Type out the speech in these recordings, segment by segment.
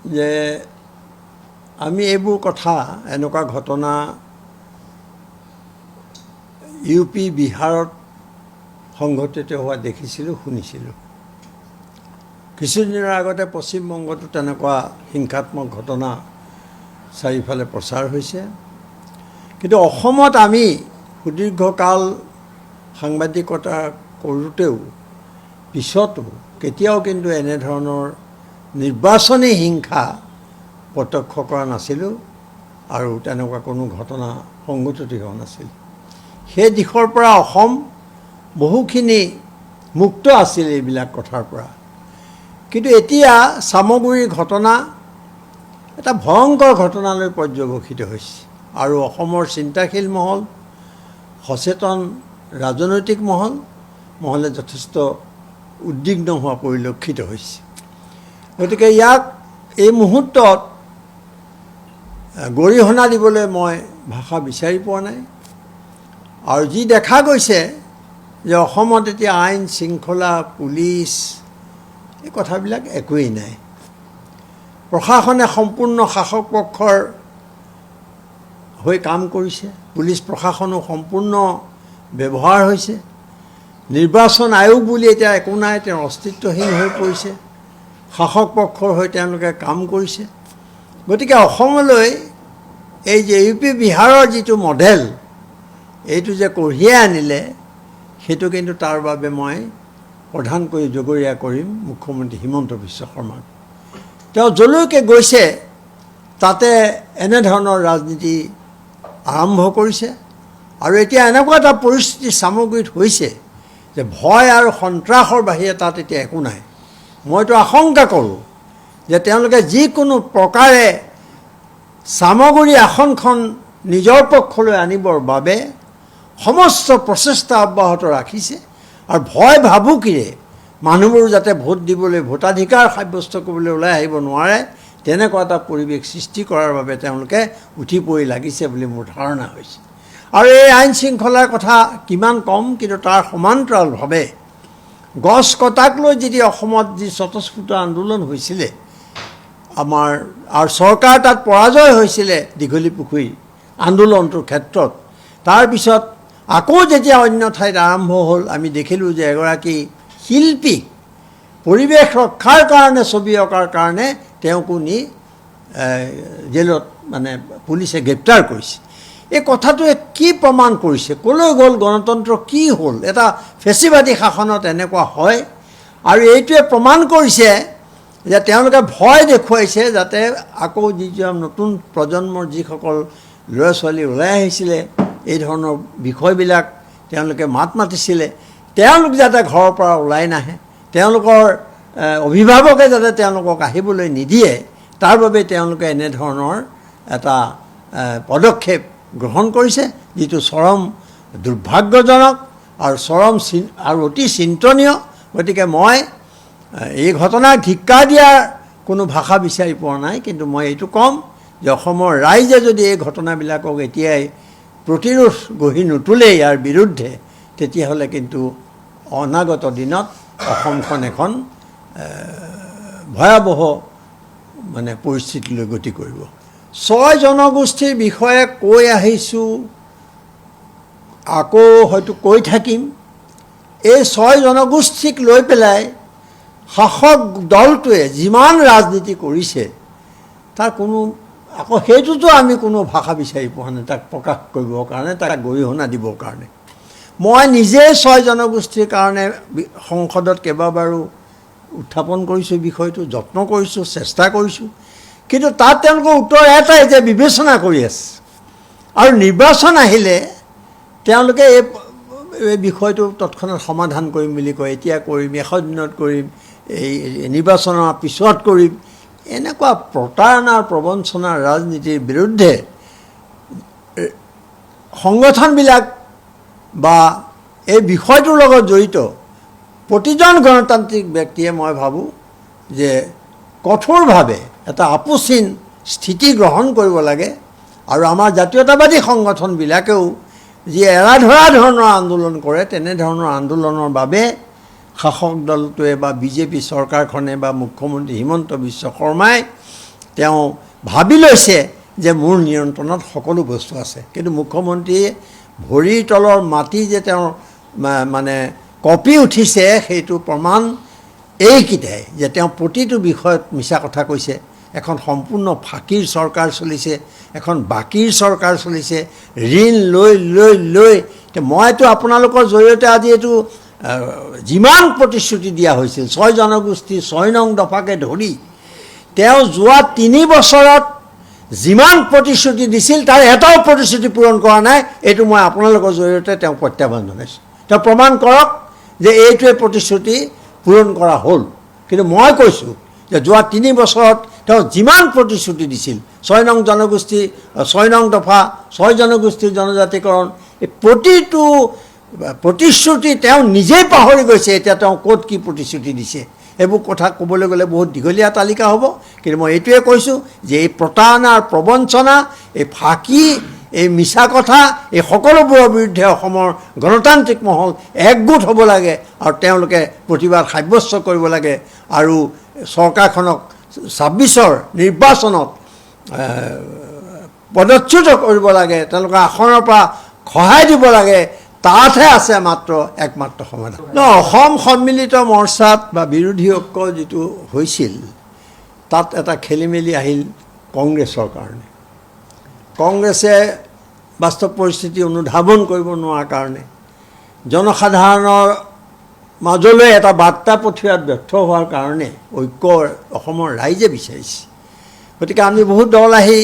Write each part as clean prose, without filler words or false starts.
যে আমি এইবোৰ কথা, এনেকুৱা ঘটনা ইউ পি, বিহাৰত সংঘটিত হোৱা দেখিছিলোঁ, শুনিছিলোঁ। কিছুদিনৰ আগতে পশ্চিমবংগতো তেনেকুৱা হিংসাত্মক ঘটনা চাৰিওফালে প্ৰচাৰ হৈছে। কিন্তু অসমত আমি সুদীৰ্ঘকাল সাংবাদিকতা কৰোঁতেও পিছতো কেতিয়াও কিন্তু এনেধৰণৰ নিৰ্বাচনী হিংসা প্ৰত্যক্ষ কৰা নাছিলোঁ আৰু তেনেকুৱা কোনো ঘটনা সংঘটিত হোৱা নাছিল। সেই দিশৰ পৰা অসম বহুখিনি মুক্ত আছিল এইবিলাক কথাৰ পৰা। কিন্তু এতিয়া চামগুৰিৰ ঘটনা এটা ভয়ংকৰ ঘটনালৈ পৰ্যবসিত হৈছে আৰু অসমৰ চিন্তাশীল মহল, সচেতন ৰাজনৈতিক মহলে যথেষ্ট উদ্বিগ্ন হোৱা পৰিলক্ষিত হৈছে। গতিকে ইয়াক এই মুহূৰ্তত গৰিহণা দিবলৈ মই ভাষা বিচাৰি পোৱা নাই। আৰু যি দেখা গৈছে যে অসমত এতিয়া আইন শৃংখলা, পুলিচ, এই কথাবিলাক একোৱেই নাই। প্ৰশাসনে সম্পূৰ্ণ শাসক পক্ষৰ হৈ কাম কৰিছে, পুলিচ প্ৰশাসনো সম্পূৰ্ণ ব্যৱহাৰ হৈছে। নিৰ্বাচন আয়োগ বুলি এতিয়া একো নাই, তেওঁৰ অস্তিত্বহীন হৈ পৰিছে। শাসক পক্ষৰ হৈ তেওঁলোকে কাম কৰিছে। গতিকে অসমলৈ এই যে ইউ পি, বিহাৰৰ যিটো মডেল, এইটো যে কঢ়িয়াই আনিলে, সেইটো কিন্তু তাৰ বাবে মই প্ৰধানকৈ জগৰীয়া কৰিম মুখ্যমন্ত্ৰী হিমন্ত বিশ্ব শৰ্মাক। তেওঁ যলৈকে গৈছে তাতে এনেধৰণৰ ৰাজনীতি আৰম্ভ কৰিছে আৰু এতিয়া এনেকুৱা এটা পৰিস্থিতি চামগুৰিত হৈছে যে ভয় আৰু সন্ত্ৰাসৰ বাহিৰে তাত এতিয়া একো নাই। মইতো আশংকা কৰোঁ যে তেওঁলোকে যিকোনো প্ৰকাৰে চামগুৰি আসনখন নিজৰ পক্ষলৈ আনিবৰ বাবে সমস্ত প্ৰচেষ্টা অব্যাহত ৰাখিছে আৰু ভয় ভাবুকিৰে মানুহবোৰ যাতে ভোট দিবলৈ, ভোটাধিকাৰ সাব্যস্ত কৰিবলৈ ওলাই আহিব নোৱাৰে, তেনেকুৱা এটা পৰিৱেশ সৃষ্টি কৰাৰ বাবে তেওঁলোকে উঠি পৰি লাগিছে বুলি মোৰ ধাৰণা হৈছে। আৰু এই আইন শৃংখলাৰ কথা কিমান কম, কিন্তু তাৰ সমান্তৰালভাৱে গছ কটাক লৈ যদি অসমত যি স্বতঃস্ফূৰ্ত আন্দোলন হৈছিলে আমাৰ আৰু চৰকাৰ তাত পৰাজয় হৈছিলে দীঘলী পুখুৰী আন্দোলনটোৰ ক্ষেত্ৰত, তাৰপিছত আকৌ যেতিয়া অন্য ঠাইত আৰম্ভ হ'ল, আমি দেখিলোঁ যে এগৰাকী শিল্পীক পৰিৱেশ ৰক্ষাৰ কাৰণে, ছবি অঁকাৰ কাৰণে তেওঁকো নি জেলত মানে পুলিচে গ্ৰেপ্তাৰ কৰিছে। এই কথাটোৱে কি প্ৰমাণ কৰিছে? ক'লৈ গ'ল গণতন্ত্ৰ? কি হ'ল? এটা ফেচিবাদী শাসনত এনেকুৱা হয়। আৰু এইটোৱে প্ৰমাণ কৰিছে যে তেওঁলোকে ভয় দেখুৱাইছে যাতে আকৌ যিজন নতুন প্ৰজন্মৰ যিসকল ল'ৰা ছোৱালী ওলাই আহিছিলে, এই ধৰণৰ বিষয়বিলাক তেওঁলোকে মাত মাতিছিলে, তেওঁলোক যাতে ঘৰৰ পৰা ওলাই নাহে, তেওঁলোকৰ অভিভাৱকে যাতে তেওঁলোকক আহিবলৈ নিদিয়ে, তাৰ বাবে তেওঁলোকে এনেধৰণৰ এটা পদক্ষেপ গ্ৰহণ কৰিছে, যিটো চৰম দুৰ্ভাগ্যজনক আৰু চৰম আৰু অতি চিন্তনীয়। গতিকে মই এই ঘটনাক ধিক্কাৰ দিয়াৰ কোনো ভাষা বিচাৰি পোৱা নাই, কিন্তু মই এইটো ক'ম যে অসমৰ ৰাইজে যদি এই ঘটনাবিলাকক এতিয়াই প্ৰতিৰোধ গঢ়ি নোতোলে ইয়াৰ বিৰুদ্ধে, তেতিয়াহ'লে কিন্তু অনাগত দিনত অসমখন এখন ভয়াৱহ মানে পৰিস্থিতিলৈ গতি কৰিব। ছয় জনগোষ্ঠীৰ বিষয়ে কৈ আহিছোঁ, আকৌ হয়তো কৈ থাকিম। এই ছয় জনগোষ্ঠীক লৈ পেলাই শাসক দলটোৱে যিমান ৰাজনীতি কৰিছে, তাৰ কোনো আকৌ সেইটোতো আমি কোনো ভাষা বিচাৰি পোৱা নাই তাক প্ৰকাশ কৰিবৰ কাৰণে, তাক গৰিহণা দিবৰ কাৰণে। মই নিজেই ছয় জনগোষ্ঠীৰ কাৰণে সংসদত কেইবাবাৰো উত্থাপন কৰিছোঁ বিষয়টো, যত্ন কৰিছোঁ, চেষ্টা কৰিছোঁ, কিন্তু তাত তেওঁলোকৰ উত্তৰ এটাই যে বিবেচনা কৰি আছে। আৰু নিৰ্বাচন আহিলে তেওঁলোকে এই বিষয়টো তৎক্ষণাত সমাধান কৰিম বুলি কয়, এতিয়া কৰিম, 100 দিনত কৰিম, এই নিৰ্বাচনৰ পিছত কৰিম। এনেকুৱা প্ৰতাৰণাৰ প্ৰবঞ্চনাৰ ৰাজনীতিৰ বিৰুদ্ধে সংগঠনবিলাক বা এই বিষয়টোৰ লগত জড়িত প্ৰতিজন গণতান্ত্ৰিক ব্যক্তিয়ে মই ভাবোঁ যে কঠোৰভাৱে এটা আপোচহীন স্থিতি গ্ৰহণ কৰিব লাগে। আৰু আমাৰ জাতীয়তাবাদী সংগঠনবিলাকেও যি এৰা ধৰা ধৰণৰ আন্দোলন কৰে, তেনেধৰণৰ আন্দোলনৰ বাবে শাসক দলটোৱে বা বিজেপি চৰকাৰখনে বা মুখ্যমন্ত্ৰী হিমন্ত বিশ্ব শৰ্মাই তেওঁ ভাবি লৈছে যে মোৰ নিয়ন্ত্ৰণত সকলো বস্তু আছে। কিন্তু মুখ্যমন্ত্ৰীয়ে ভৰিৰ তলৰ মাটি যে তেওঁৰ মানে কঁপি উঠিছে, সেইটো প্ৰমাণ এইকেইটাই যে তেওঁ প্ৰতিটো বিষয়ত মিছা কথা কৈছে। এখন সম্পূৰ্ণ ফাঁকিৰ চৰকাৰ চলিছে, এখন বাকীৰ চৰকাৰ চলিছে, ঋণ লৈ লৈ লৈ। মইতো আপোনালোকৰ জৰিয়তে আজি এইটো যিমান প্ৰতিশ্ৰুতি দিয়া হৈছিল 6 জনগোষ্ঠী 6 নং দফাকে ধৰি তেওঁ যোৱা 3 বছৰত যিমান প্ৰতিশ্ৰুতি দিছিল তাৰ এটাও প্ৰতিশ্ৰুতি পূৰণ কৰা নাই। এইটো মই আপোনালোকৰ জৰিয়তে তেওঁক প্ৰত্যাহ্বান জনাইছোঁ। তেওঁ প্ৰমাণ কৰক যে এইটোৱে প্ৰতিশ্ৰুতি পূৰণ কৰা হ'ল। কিন্তু মই কৈছোঁ যে যোৱা 3 বছৰত তেওঁ যিমান প্ৰতিশ্ৰুতি দিছিল 6 নং জনগোষ্ঠী, 6 নং দফা, 6 জনগোষ্ঠীৰ জনজাতিকৰণ, এই প্ৰতিটো প্ৰতিশ্ৰুতি তেওঁ নিজেই পাহৰি গৈছে। এতিয়া তেওঁ ক'ত কি প্ৰতিশ্ৰুতি দিছে এইবোৰ কথা ক'বলৈ গ'লে বহুত দীঘলীয়া তালিকা হ'ব। কিন্তু মই এইটোৱে কৈছোঁ যে এই প্ৰতাৰণাৰ প্ৰবঞ্চনা, এই ফাঁকি, এই মিছা কথা, এই সকলোবোৰৰ বিৰুদ্ধে অসমৰ গণতান্ত্ৰিক মহল একগোট হ'ব লাগে আৰু তেওঁলোকে প্ৰতিবাদ সাব্যস্ত কৰিব লাগে আৰু চৰকাৰখনক 26ৰ নিৰ্বাচনত পদচ্যুত কৰিব লাগে, তেওঁলোকৰ আসনৰ পৰা সহায় দিব লাগে। তাতহে আছে মাত্ৰ একমাত্ৰ সমাধান। ন, অসম সন্মিলিত মৰ্চাত বা বিৰোধী ঐক্য যিটো হৈছিল তাত এটা খেলি মেলি আহিল কংগ্ৰেছৰ কাৰণে। কংগ্ৰেছে বাস্তৱ পৰিস্থিতি অনুধাৱন কৰিব নোৱাৰাৰ কাৰণে, জনসাধাৰণৰ মাজলৈ এটা বাৰ্তা পঠিওৱাত ব্যৰ্থ হোৱাৰ কাৰণে ঐক্য অসমৰ ৰাইজে বিচাৰিছে। গতিকে আমি বহুত দল আহি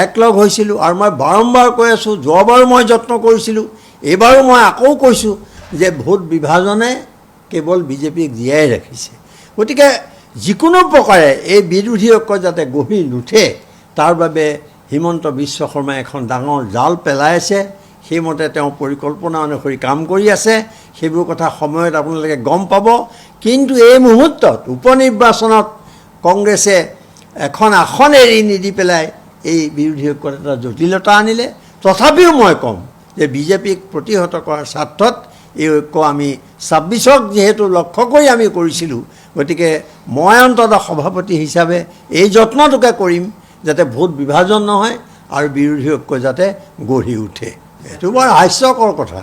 একলগ হৈছিলোঁ আৰু মই বাৰম্বাৰ কৈ আছোঁ, যোৱাবাৰো মই যত্ন কৰিছিলোঁ, এইবাৰো মই আকৌ কৈছোঁ যে ভোট বিভাজনে কেৱল বিজেপিক জীয়াই ৰাখিছে। গতিকে যিকোনো প্ৰকাৰে এই বিৰোধী ঐক্য যাতে গঢ়ি নুঠে তাৰ বাবে হিমন্ত বিশ্ব শৰ্মাই এখন ডাঙৰ জাল পেলাই আছে। সেইমতে তেওঁ পৰিকল্পনা অনুসৰি কাম কৰি আছে। সেইবোৰ কথা সময়ত আপোনালোকে গম পাব। কিন্তু এই মুহূৰ্তত উপনিৰ্বাচনত কংগ্ৰেছে এখন আসন এৰি নিদি পেলাই এই বিৰোধী ঐক্যত এটা জটিলতা আনিলে। তথাপিও মই ক'ম যে বিজেপিক প্ৰতিহত কৰাৰ স্বাৰ্থত এই ঐক্য আমি 26ক যিহেতু লক্ষ্য কৰি আমি কৰিছিলোঁ, গতিকে মই অন্ততঃ সভাপতি হিচাপে এই যত্নটোকে কৰিম যাতে ভোট বিভাজন নহয় আৰু বিৰোধী ঐক্য যাতে গঢ়ি উঠে। এইটো বৰ হাস্যকৰ কথা।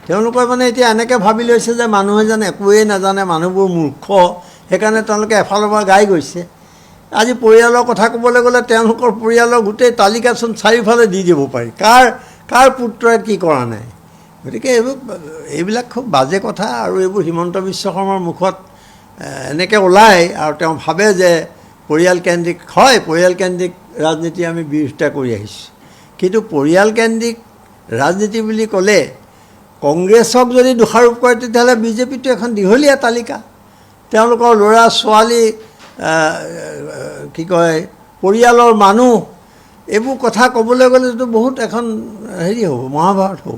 তেওঁলোকে মানে এতিয়া এনেকৈ ভাবি লৈছে যে মানুহে যেন একোৱেই নাজানে, মানুহবোৰ মূৰ্খ, সেইকাৰণে তেওঁলোকে এফালৰ পৰা গাই গৈছে। আজি পৰিয়ালৰ কথা ক'বলৈ গ'লে তেওঁলোকৰ পৰিয়ালৰ গোটেই তালিকাচোন চাৰিওফালে দি দিব পাৰি, কাৰ কাৰ পুত্ৰই কি কৰা নাই। গতিকে এইবিলাক খুব বাজে কথা আৰু এইবোৰ হিমন্ত বিশ্ব শৰ্মাৰ মুখত এনেকৈ ওলায় আৰু তেওঁ ভাবে যে পৰিয়ালকেন্দ্ৰিক হয়, পৰিয়ালকেন্দ্ৰিক ৰাজনীতি আমি বিৰোধিতা কৰি আহিছোঁ। কিন্তু পৰিয়ালকেন্দ্ৰিক ৰাজনীতি বুলি ক'লে কংগ্ৰেছক যদি দোষাৰোপ কৰে তেতিয়াহ'লে বিজেপিটো এখন দীঘলীয়া তালিকা, তেওঁলোকৰ ল'ৰা ছোৱালী কি কয় পৰিয়ালৰ মানুহ, এইবোৰ কথা ক'বলৈ গ'লেতো বহুত এখন হেৰি হ'ব, মহাভাৰত হ'ব।